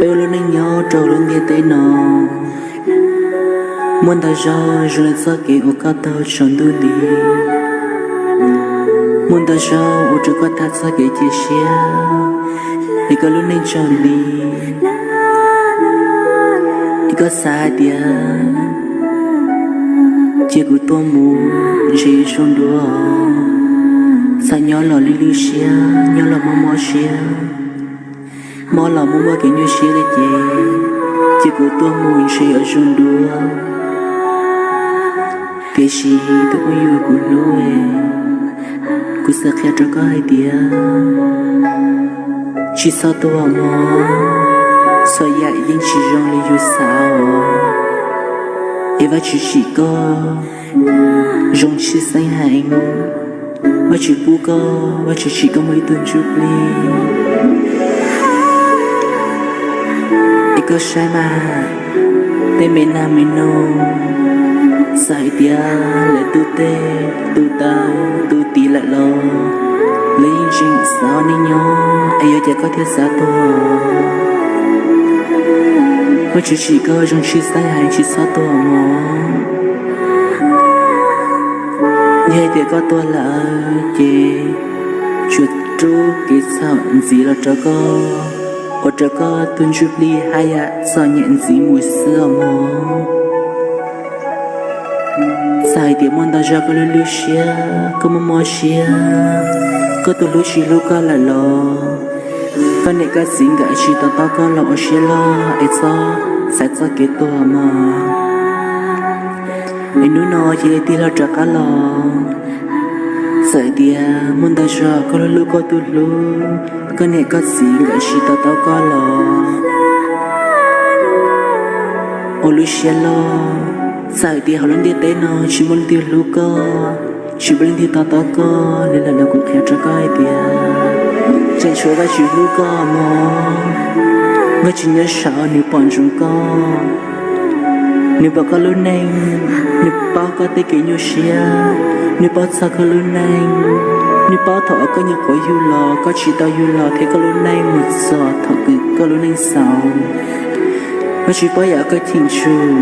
Peb ua lub neej nyob rau lub ntiaj teb no, muaj ntau zaug zoo li txoj kev uas koj taug saum ntuj nti. Muaj ntau zaug ua rau koj tag txoj kev cia siab, es koj lub neej tsaus nti, es koj xav hais tias cia kuv tuag mus ntshe yuav zoo dua, xav nyob los lwj lwj siab, nyob los mob mob siab, mob los muaj muaj kev nyuaj siab li ces cia kuv tuag mus ntshe yuav zoo dua. Tiam sis tus phooj ywg kuv hlub, kuv xav qhia rau koj hais tias tsis txhob tuag mog, txhua yam yeej tsis zoo li yus xav os. Es Vajtswv tsim koj zoo tshwj xeeb heev, Vajtswv pub koj, Vajtswv tsim koj muaj ib tug ntsuj plig. Es koj saib mas, tej me nag me noog, txawm hais tias lawv tu teg tu taw tu tid lawm los lawv yeej tseem xav ua neej nyob, es yuav cas koj thiaj xav tuag? Vajtswv tsim koj zoo tshwj xeeb heev, tsis txhob tuag mog. Yog hais tias koj tuag lawm ces tsuas rub kev txhaum ntxiv los rau koj, ua rau koj tus ntsuj plig haj yam txom nyem ntxiv mus xwb os mog. Txawm hais tias muaj ntau zaug koj lub lub siab, koj mob mob siab, koj tus hlub tsis hlub koj lawm los koj niam koj txiv nkawd tsis to taub koj los ua siab loj es txhob xaiv txoj kev tuag mog. Es hnub no cia li tig hlo rov qab los. Txawm tias muaj ntau zaug koj hlub hlub koj tus hlub, koj niam koj txiv nkawd tsis to taub koj los ua lub siab loj. Txawm tias hauv lub ntiaj teb no tsis muaj leej twg hlub koj, tsis muaj leej twg to taub koj li lawm los kuv qhia rau koj hais tias tseem tshuav Vajtswv hlub koj mog. Vajtswv nyob saud nws pom ntsoov koj, nws pom koj lub neej, nws paub koj tej kev nyuaj siab, nws paub txog koj lub neej, nws paub thaum uas koj nyuam qhuav yug los, koj tsis tau yug los thiab koj lub neej mus txog thaum kws koj lub neej xaus. Vajtswv paub yam koj cheem tsum.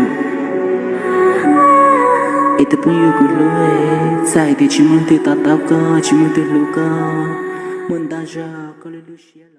Es tus phooj ywg kuv hlub, txawm hais tias tsis muaj leej twg to taub koj, tsis muaj leej twg hlub koj, muaj ntau zaug koj lub lub siab